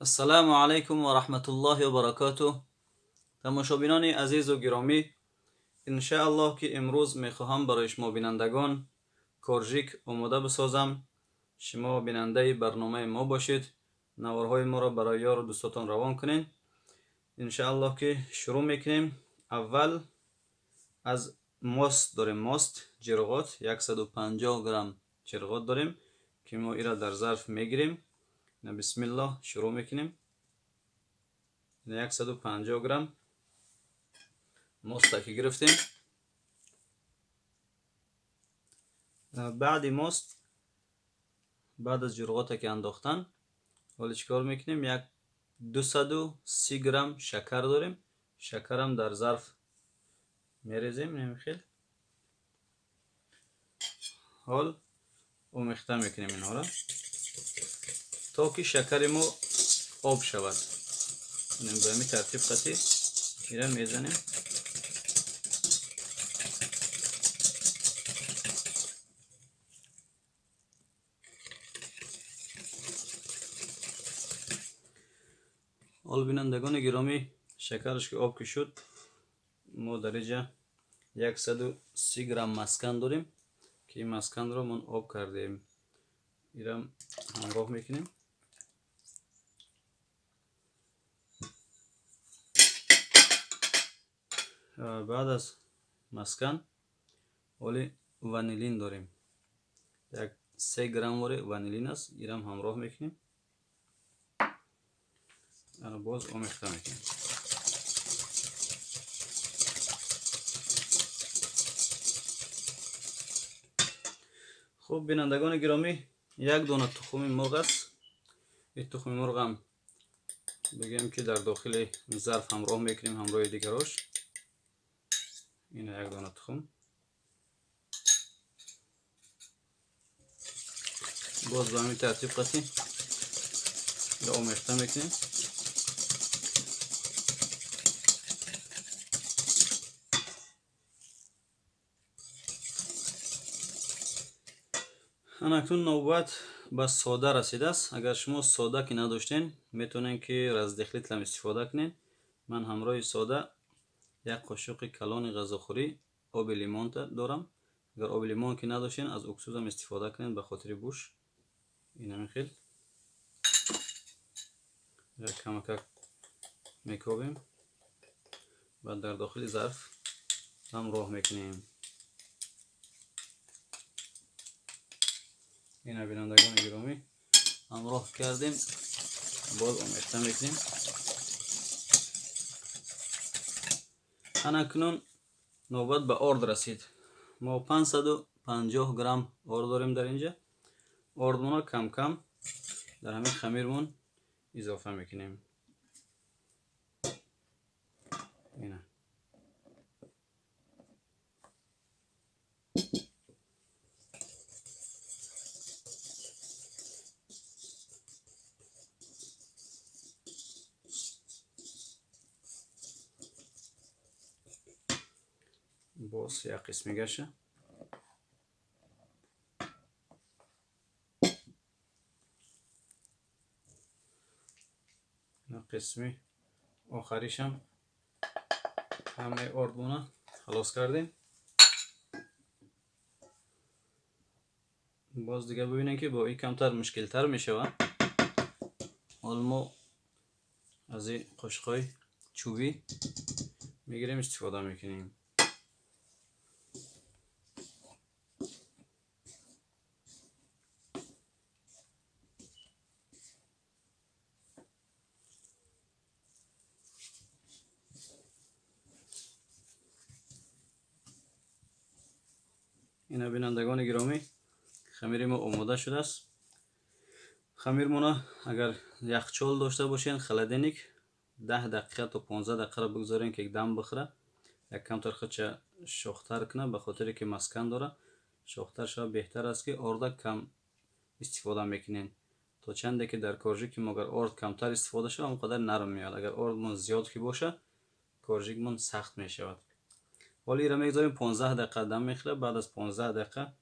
Ассалому алайкум ва раҳматуллоҳи ва баракотуҳ. Тамошобинони азизу гиромӣ, иншааллоҳ ки имрӯз мехоҳам барои шумо бинандагон коржик омода бисозам. Шумо бинандаи барномаи мо бошед, наворҳои моро барои ёру дӯстотон равон кунед. Иншааллоҳ ки шурӯъ мекунем. Аввал аз мост дорем, мост ҷирғот 150 грамм ҷирғот дорем ки мо ира дар зарф мегирем. Бисмиллоҳ шурӯъ мекунем. 150 грамм моста ки гирифтем. Баъди мост, баъд аз ҷурғота ки андохтан, ҳоло чӣ кор мекунем? 230 грамм шакар дорем. Шакарам дар зарф мерезем намихел. Ҳол омехта мекунем инҳоро то ки шакари мо об шавад. Ба ҳамин тартиб қати ира мезанем. Ҳол бинандагони гиромӣ, шакараш ки об ки шуд, мо дар инҷа 130 грамм маскан дорем ки ин масканро мон об кардем. Ирам ҳамроҳ мекунем. Баъд аз маскан ҳоли ванилин дорем. 3 грамм вори ванилин аст, ирам ҳамроҳ мекунем. Боз омехта мекунем. Хуб, бинандагони гиромӣ, як дона тухми мурғ аст. Ин тухми мурғам бигӯем ки дар дохили зарф ҳамроҳ мекунем ҳамроҳи дигарош. Ина як дона тухм. Боз ба ҳамин тартиб қати омехта мекунем. Анакнун навбат ба сода расидааст. Агар шумо сода ки надоштен, метавонед ки раздехлитлам истифода кунед. Ман ҳамроҳи сода як қошуқи калони ғазохӯрӣ оби лимон дорам. Агар оби лимон ки надоштен, аз уксусам истифода кунед ба хотири буш. Инамин хел камакак мекобем, баъд дар дохили зарф ҳамроҳ мекунем. Ина бинандагони гиромӣ, ҳамроҳ кардем, боз омехта мекунем. Анакнун навбат ба орд расид. Мо 550 грамм орд дорем дар инҷа. Ордмонро кам-кам дар ҳамин хамирмон изофа мекунем. Ина боз як қисми гаша. Қисми охаришам ҳамаи ордмона халос кардем. Боз дига бибинем ки бо ин камтар мушкилтар мешавад. Ҳол мо аз ин қошуқҳои чӯбӣ мегирем, истифода мекунем. Ина бинандагони гиромӣ, хамири мо омода шудааст. Хамирмона агар яхчол дошта бошен, холодильник, 10 дақиқа то 15 дақиқаро бигзорен ки дам бихӯра, як камтар худша шохтар кунад, ба хотире ки маскан дора шохтар шава. Беҳтар аст ки орда кам истифода мекунен. То чанде ки дар коржики мо агар орд камтар истифода шава, он қадар нарм меояд. Агар ордмон зиёд ки боша, коржикмон сахт мешавад. Ҳоло ира мегзорем 15 дақиқа дам мехӯрад. Баъд аз 15 дақиқа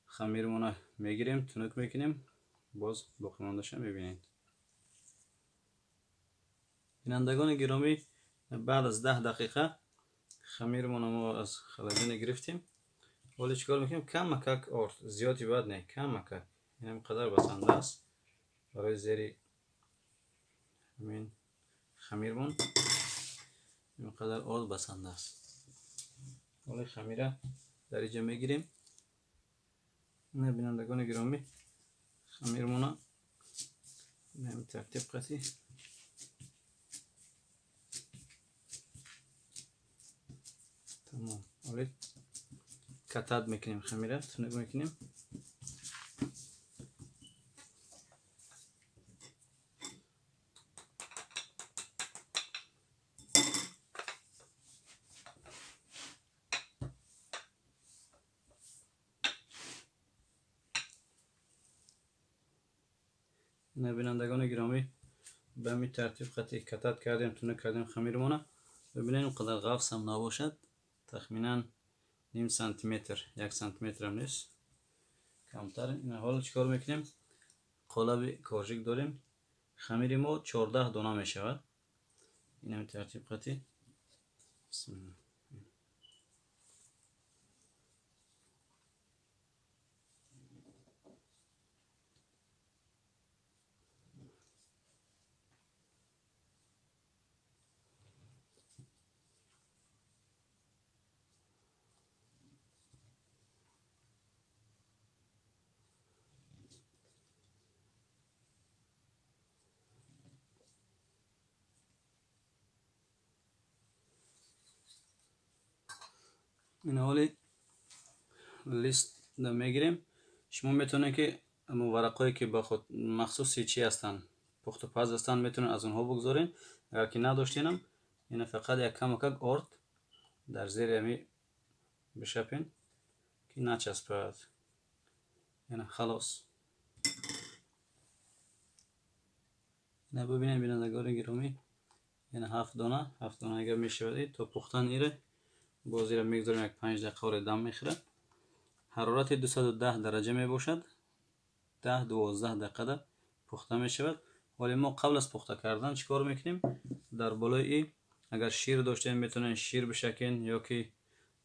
хамирмона мегирем, тунук мекунем, боз боқимондаша мебинед. Бинандагони гиромӣ, баъд аз 10 дақиқа хамирмона мо аз холодильник гирифтем. Ҳоло чикор мекунем? Камакак орд, зиёди бад не, камакак. Ин қадар басанда аст барои зери ҳамин хамирмон. Ин қадар орд басанда аст. Ҳоло хамира дар инҷа мегирем. Ина бинандагони гиромӣ, хамирмона ба тартиб қатӣ тамом. Ҳоло катат мекунем, хамира тунук мекунем. Ина бинандагони гиромӣ, ба ҳамин тартиб қатӣ катат кардем, тунук кардем хамирмона. Бибинед, он қадар ғафс ҳам набошад, тахминан ним сантиметр, 1 сантиметр ҳам нест, камтар. Ина ҳоло чикор мекунем? Қолаби коржик дорем. Хамири мо 14 дона мешавад. Ин ҳамин тартиб қатӣ. Бисмиллаҳ. Ин ҳоли лист мегирем. Шумо метавонед ки варақҳое ки ба худ махсуси чӣ ҳастанд, пухту паз ҳастанд, метавонед аз онҳо бигзоред. Агар ки надоштенам, ина фақат як камакак орд дар зери ҳами бишапен ки начаспад. Ина халос. Ина бибинед бинандагони гиромӣ, ина 7 дона, 7 дона агар мешавад то пухтан ире боз ира мегузорем, як 5 дақиқа оре дам мехӯрад. Ҳарорати 210 дараҷа мебошад. 10-12 дақиқада пухта мешавад. Вале мо қабл аз пухта кардан чӣ кор мекунем? Дар болои и агар шир доштем, метавонем шир бишакен, ё ки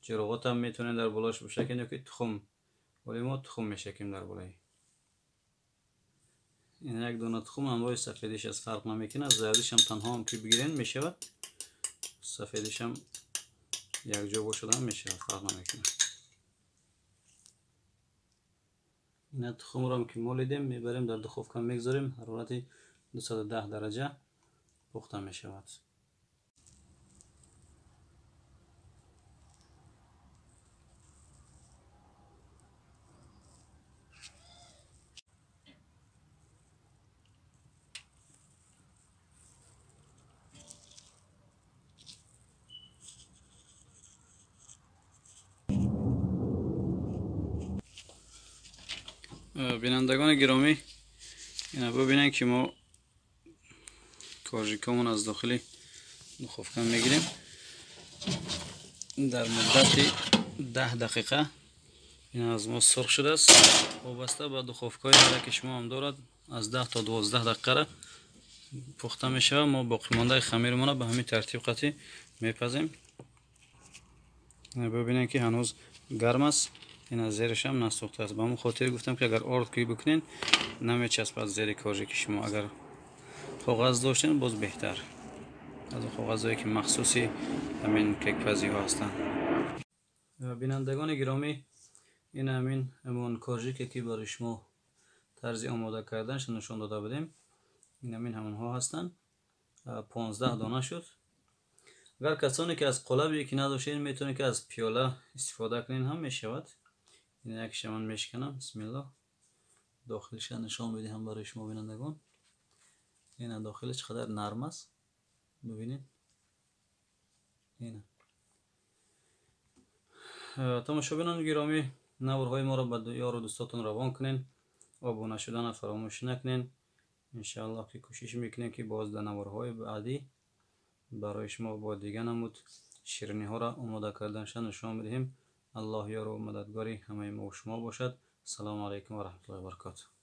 ҷироғот ҳам метавонем дар болош бишакен, ё ки тухм. Вале мо тухм мешакем дар болои. Ин як дона тухм ҳамроҳи сафедиш аз фарқ намекунад. Зардиш ҳам танҳо ҳам ки бигирен мешавад, сафедиш ҳам якҷо бошад ҳам мешавад, фарқ намекунад. Ина тухмро ки молидем, мебарем дар духовка мегузорем, ҳарорати 210 дараҷа пухта мешавад. Бинандагони гиромӣ, ина бибинед ки мо коржикамон аз дохили духовка мегирем. Дар муддати 10 дақиқа ин аз мо сурх шудааст. Вобаста ба духовкаҳои ҳар яке шумо ҳам дорад, аз 10 то 12 дақиқара пухта мешавад. Мо боқимондаи хамирмона ба ҳамин тартиб қатӣ мепазем. Бибинед ки ҳанӯз гарм аст, ин аз зериш ҳам насӯхта аст. Ба ҳамон хотир гуфтам ки агар орд кӯй бикунед, намечаспад зери коржики шумо. Агар коғаз доштен, боз беҳтар, аз он коғазҳое ки махсуси ҳамин кекпазиҳо ҳастанд. Бинандагони гиромӣ, ин ҳамин ҳамон коржике ки барои шумо тарзи омода карданаш нишон дода будем, ин ҳамин ҳамонҳо ҳастанд. 15 дона шуд. Агар касоне ки аз қолабе ки надоштед, метавонед ки аз пиёла истифода кунед ҳам мешавад. Ин якша ман мешканам. Бисмиллоҳ. Дохилша нишон медиҳам барои шумо бинандагон. Ина дохилаш чӣ қадар нарм аст, бибинед. Ина тамошобинони гиромӣ, наворҳои моро ба ёру дӯстотон равон кунед, обуна шудана фаромӯш накунед. Иншааллоҳ ки кӯшиш мекунем ки боз дар наворҳои баъдӣ барои шумо бо дига намуд шириниҳоро омода карданша нишон медиҳем. Аллоҳ ёру мададгори ҳамаи мо шумо бошад. Ассалому алайкум ва раҳматуллоҳи ва баракотуҳ.